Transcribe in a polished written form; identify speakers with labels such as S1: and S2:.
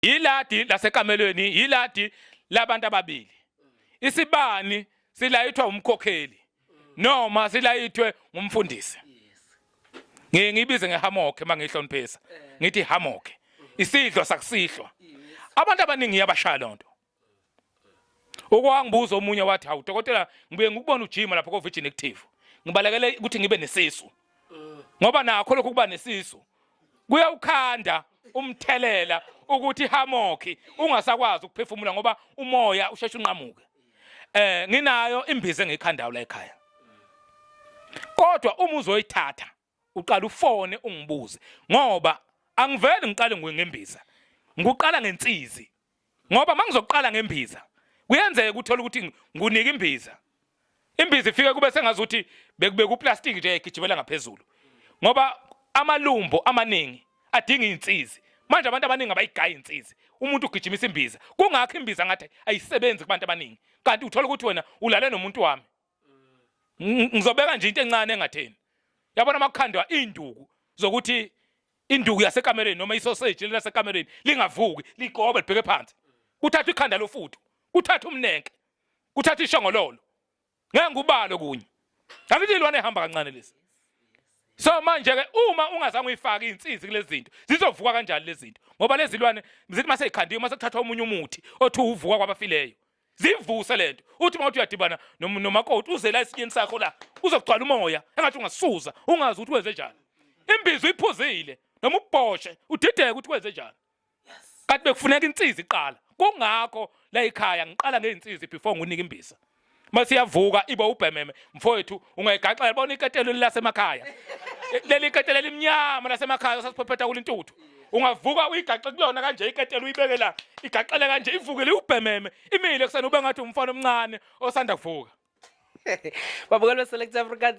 S1: Yiladi lasekamelweni, yiladi labantu ababili. Isibani silayithwa umkhokheli noma silayithwe ngumfundisi. Ngiye ngibize ngehammock mangihloniphisa. Ngithi hammock. Isidlo sakusihlwa. Abantu abaningi iyabashaya lonto. Okwangibuza omunye wathi hawu dokotela ngibuye ngikubona ujima lapho ko Virgin Active. Ngibalekele ukuthi ngibe nesisu. Ngoba nakho lokhu kuba nesisu kuyawukhanda umthelela ukuthi ihammock ungasakwazi ukuphefumula ngoba umoya usheshe unqamuke. Nginayo imbiza engiyikhandayo la ekhaya. Kodwa uma uzoyithatha uqala ufone ungibuze ngoba angiveli ngiqale ngembiza. Ngikuqala ngensizi. Ngoba mangizoqala ngembiza kuyenzeka uthola ukuthi ngunika imbiza. Imbiza ifike kube sengazuthi bekubeka uplastic nje egijimela ngaphezulu. Ngoba amalumbo amaningi adinga insizi. Manje abantu abaningi abayigayi insizi. Umuntu ugijimisa imbiza. Kungakho imbiza ngathi ayisebenzi kubantu abaningi. Kanti uthola ukuthi wena ulale nomuntu wami. Ngizobeka nje into encane engatheni. Yabona makukhandwa induku zokuthi induku yasekamereni noma isoseji lasekamereni lingavuki ligobe libheke phansi. Kuthathwa ikhanda lofuthu, kuthathwa umnenke, kuthathwa ishongololo. Ngeke ngubalo kunye. Angithi ilwane ehamba kancane lesi. So manje ke uma ungazange uyifake insizi kulezi zinto zizovuka kanjani lezi zinto ngoba lezi zilwane zithi mase ikhandiwe mase kuthathwa omunye umuthi othi uvuka kwabafileyo zivuse lento uthi mawuthi uyadibana nomakoti uze la esinyeni sakho la uzogcwala umoya engathi ungasuza ungazi ukuthi wenze njani imbizo uyiphuzile noma ubhoshe udideke ukuthi wenze njani kanti bekufuneka insizi iqala kungakho la ekhaya ngiqala ngeinsizi before ngikunike imbiza mase iyavuka iba ubhememe mfowethu ungayigaxela bona iketelo lasemakhaya leli ketelo elimnyama lasemakhaya osasiphephetha kulintuthu ungavuka uyigaxe kulona kanje iketelo uyibeke la igaxele kanje ivukile ubhememe imile kusena ube ngathi umfana omncane osanda kuvuka.
S2: Babukeli be-Select Africa.